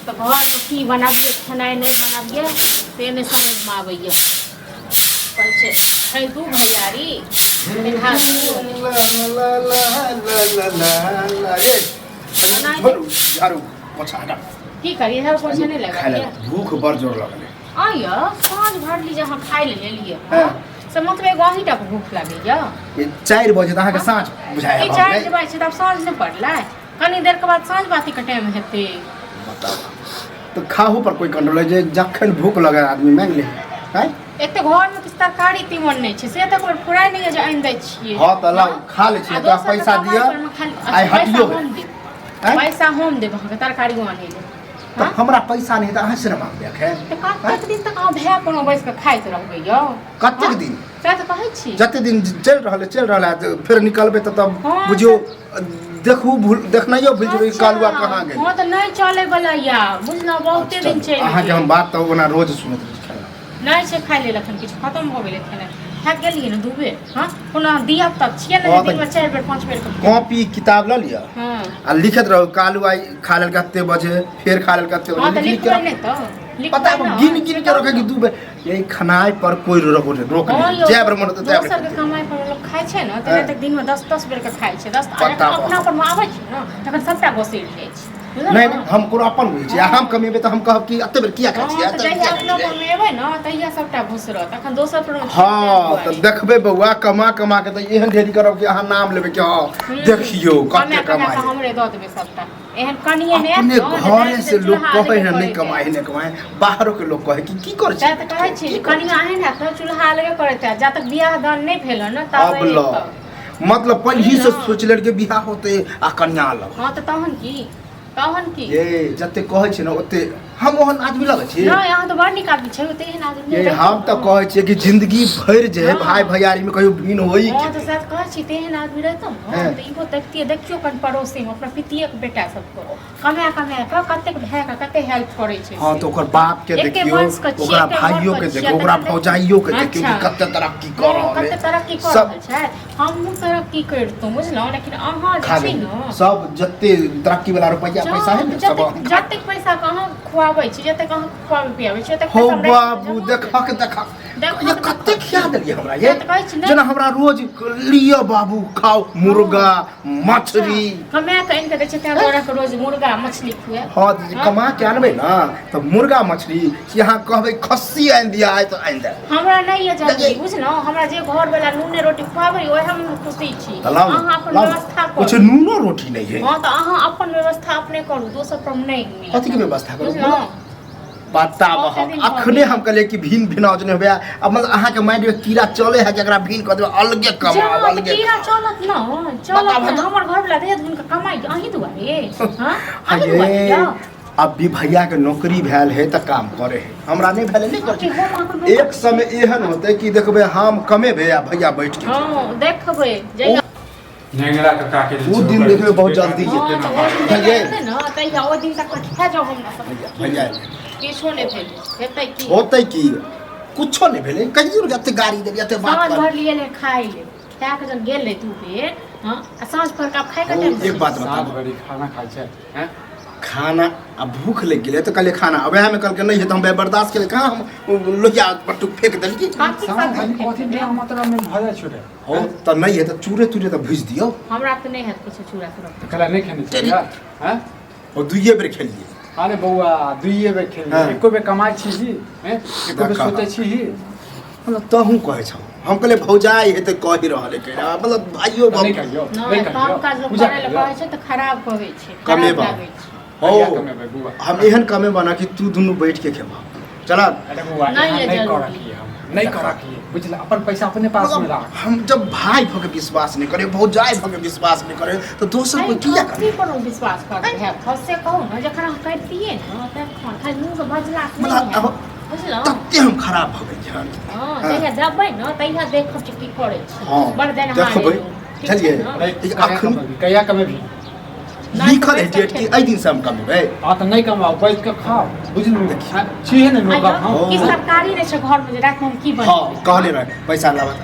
तऽ घरमे की बनाबियै खेनाइ नहि बनाबियै से नहि समझमे आबैए। कहै छै छै दू भैयारी पेन्हा दू। ला ला ला ला ला ला ला ये बनाइ। झाड़ू पोछा हटा। की करियै, झाड़ू पोछा नहि खाय लगबियै? लए भूख बड़ जोर लगलै। आँ यौ, साँझ भरली जे अहाँ खाइ लए लेलियै। हँ। से मतलब एगो अहीं टाके भूख लागैए? ये 4 बजे तऽ अहाँके साँझ बुझाइ ई 4 बजे छै तऽ आब साँझ नहि पड़लै? कनी देरके बाद साँझ बातीके टाइम हेतै। बताउ तऽ, खाहू पर कोई कंट्रोल है जे जखन भूख लगे आदमी मांगि ले हैं? एक तऽ घरमे किछु तरकारी तीमन नहि छै, से तऽ कोइ फुराइ नहि यऽ जे आनि दै छियै। हँ तऽ लाउ, खा लै छियै। आ तोरा दोसरके पैसा कमाइ दिअ। परमे खाली आइ अच्छा, हटियो पैसा है। हम देब। आँय? पैसा हम देब अहाँके तरकारियो आनै लए। तऽ हमरा पैसा नहि तऽ अहाँ से ने मांगबै एखन? तऽ कतेक दिन तक अहाँ भाय कोनो बैस कऽ खाइत रहबै यौ? कतेक हँ? दिन? सएह तऽ कहै छी। जते दिन चलि रहल है चलि रहल है, तऽ फेर निकलबै तऽ तब बुझियौ देखू, भूल देखनाइयो भूल जेबै, कालुआ कहाँ गेल। हँ, तऽ नहि चलै वाला या बुझलहुँ, बहुते दिन चलि अहाँके गेल। हम बात तऽ ओना रोज सुनैत रहै छी खाना। नहि छै खाइ लेल एखन किछु, खतम भऽ गेलै खेनाइ। थाकि गेलियै ने दू बेर। हँ, कोनो दिया तऽ छियै ने हँ, जे तऽ दिनमे चारि बेर पाँच बेर के। कॉपी किताब लऽ लिअ आ लिखैत रहू, कालू आइ खा लेलकै एते बजे, फेर खा लेलकै एते हँ, बजे। तऽ लिख लिख के लिखबै रख। नहि तऽ लिखबै पता ने। गिन गिन के रखे कि दू बेर यही खनाइ पर कोई रोक रोक हँ नहीं यौ, जै बेर मन होतै तै बेर दोसरके खेतै। कमाइ पर लोक खाइ छै ने, तऽ तक दिनमे 10 10 बेरके खाइ छै, दस आ पता जखन अपना बा। पर मे आबै छै ने, तखन सबटा घोसरि जाइ छै, बुझल नहि ने? नहि, हम कोनो अपन बुझै छी आ हम कमेबै तऽ हम कहब कि एते बेर किया खाइ छियै, हँ, तऽ एते बेर जहिया किया खाइ अपना छियै? पर मे एबै ने, तहिया सबटा घुसरत, अखन दोसर पर मे छी हँ ताहि तऽ दुआरे। देखबै बौआ, कमा कमा के तऽ एहन ढेरी करब कि अहाँ नाम लेबै कि हँ देखियौ कमा कते कमा कमाइ कऽ हमरे दऽ देबै सबटा, एहन कनिये ने अपने आयत ने, जे घरे दालि से लोक चूल्हा कहै अलगे है नहि करैत कमाइ हैत। है नहि कमाइ है, बाहरो के लोक कहै कि की करै तैं तऽ कहै छी की करै कनिया एहन हैत ने, चूल्हा अलगे करैत हैत। जा तक बियाह दान नहि भेल हँ ने अब ताबे ल तक। मतलब पहिलही से ने? सोच लेलकै बियाह होते आ कन्या अलग। हँ, तऽ तहन की, तहन की? ये जते कहै छै ने ओते हम ओहन आदमी लगै छी? नहि, अहाँ तऽ बड़ नीक आदमी छै, ओते एहन आदमी ये नहि रहितौ हम तऽ ने। कहै छियै कि जिंदगी भरि जे है भाय भैयारी में कहियो भिन होई हँ, के तऽ सएह तऽ कहै छी, तेहन आदमी रहितौ ने तऽ इहो देखतियै। देखियौ कनि पड़ोसीमे अपना पितियेके बेटा सबके कमा कमा कऽ कतेक भायके कते हेल्प करै छै हँ से। तऽ ओकर बाप के एके देखियौ, वंश के छियै, ओकरा एके भाइयो घर के के देखियौ, छियै, ओकरा तखन भौजाइयो के देखियौ कि कते तरक्की कऽ हँ, रहल कते है तरक्की कऽ सब रहल छै। हमहूँ तरक्की करितहुँ बुझलहुँ, लेकिन अहाँ जे खा छी गेल ने सब जते तरक्की वाला रुपैआ पैसा है ने सब जतेक अहाँ खा जतेक पैसा के अहाँ खुआबै छी, जतेक अहाँ खुआबै पियाबै छी, ओतेक हो पैसा हम राखि कऽ बाबू जमा देखक देखक देखक ये देखक। कते खिया देलियै हमरा ये से तऽ कहै छी ने। जेना हमरा रोज लिअ बाबू खाओ मुर्गा मछली। कमा कऽ आनि कऽ दै छै तेँ दुआरे के रोज मुर्गा मछली खुआएब। हँ, तऽ जे कमा के आनबै ने तऽ मुर्गा मछली से अहाँ कहबै खस्सी आनि दिअ आइ तऽ आनि देब। हमरा नहि यऽ जल्दी बुझलहुँ, हमरा जे घर वाला नूने रोटी खुआबै ओहे हम खुशी छी। तऽ लाउ ने, अहाँ अपन लाउ ने। व्यवस्था कुछ करू। नूनो रोटी नहि है। हँ, तऽ अहाँ अपन व्यवस्था अपने करू, दोसर पर नहि मिलत। कथी के व्यवस्था करू? बुझलहुँ? पता बहुते बहक दिन भऽ अखने गेल। हम कहलियै कि भिन भिनाउज नहि हुए आ मतलब अहाँके माइंड में कीड़ा चले है कि एकरा भिन कऽ देबै, अलगे कमाओ जा, तऽ अलगे कीड़ा खाओ। चलत न, चलत बताबऽ न। तऽ। हमर घर वाला देत हुनका कमाइ अहीं दुआरे? हँ, अहीं दुआरे ये यौ? अब भी भैया के नौकरी भेल है तऽ काम करे है, हमरा नहि भेल है, नहि कि करे। हम अहाँके एक समय एहन होते कि देखबै हम कमेबै आ भैया बैठ के हँ, देखबै जहिया नेंगरा काका के जे उ छै दिन ओकर देखबै बहुत बेटा जल्दी के हँ, केना तऽ ओहि दिन बात बुझलियै? हेतै ने, तहिया ओहि दिन तक खा जाउ हमरा सब। भैया भैया किछो नहि भेलै, हेतै की? होते की, कुछो नहि भेलै, कहियो ने एते गाड़ी देलियै एते बात साँझ कर भर लिए ले खाइ ले, खाए कऽ जहन गेलै दू बेर। हँ, आ साँझ भर कऽ आब खाइके टाइम एक बात साँझ बताबू। भरि खाना खाइ छै हैं? खाना आ भूख लागि गेलै तऽ कहलियै खाना आ वएहमे कहलकै नहि हेतै, हम बर्दाश्त केलियै, कहाँ हम लोहिया बट्टू फेंक देलियै। कथी साँझ साँझ भरि कथी बिना मतलब मे भऽ जाइ छै रे? हो तऽ नहि हेतै, चूरे तूरे तऽ भुजि दियौ। हमरा तऽ नहि हैत किछु चूड़ा तूड़ा। तऽ कहला नहि खेने छै हैं? ओ दुइए बेर खेलियै। अरे बौआ, दुइए बेर खेलियै? एको बेर कमाइ छी ही हैं? एको बेर देखा। सोचै छी ही? मतलब तहूँ कहै छौ, हम कहलियै भौजाइ हेतै कहि रहल है, मतलब भाइयो तऽ नहि बाबू कहियौ नहि नहि काम कहियौ काज लोक पूजा करै लए कहियौ। कहै छै तऽ खराब कहै छै, खराब कमेबा। लागै छै। हो कहिया कमेबै बौआ? हम एहन कमेबा ना कि तू दुनू बैठ के खेबा, चला। अरे बौआ, नहि एहन ये नहि जरूरी। करऽ की, हम नहि करऽ की, बुझल? अपन पैसा अपने पास में राख। हम जब भाई भऽ के विश्वास नहि करे, भौजाइ भऽ के विश्वास नहि करे, तऽ दोसर कोई किया करे? कथी पर विश्वास करबै है से कहू ने? जखन अहाँ करितियै ने तखन खाली मुँहसँ बजला से मतलब नहि अब हैत, बुझलहुँ? तते हम खराब भऽ गेल हन। हँ, जहिया देबै ने तहिया देखब जे की करै छी। हँ, बड़ देनहार देखबै। एलहुँ, ठीक छै बुझलियै? ने? अरे, कहिया अखन कमेबही? कहिया कमेबही? नहि लिखल है तऽ डेट कि एहि दिन से हम कमेबै। हाँ तऽ नहि कमाओ, बैठ कऽ खाओ, बुझलू? हाँ, छिहे ने नौकर हम। आइयो की सरकारी नहि छै घरमे जे रातिमे हम की हँ बनेबै? कहले रहे पैसा लाबऽ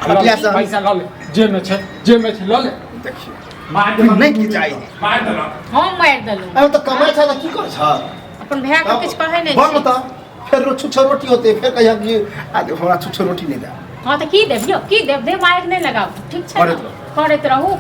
हटिया से। पैसा लऽ ले, जेबमे छै, जेबमे छै, लऽ ले। देखियौ मार देलक। नहि खिचाइ। मार देलक। हम मारि देलहुँ? अरे तऽ कमाइ छ तऽ की करै छ? अपन भाय के किछु कहै नहि बन छी तऽ फेर छुच्छो रोटी होतै, फेर कहिया कि आ हमरा छुच्छो रोटी नहि दे। हँ, तऽ की देब यौ, की देब? दे माइक नहि लगाबू, ठीक छै ने? करैत रहू। करैत रहू।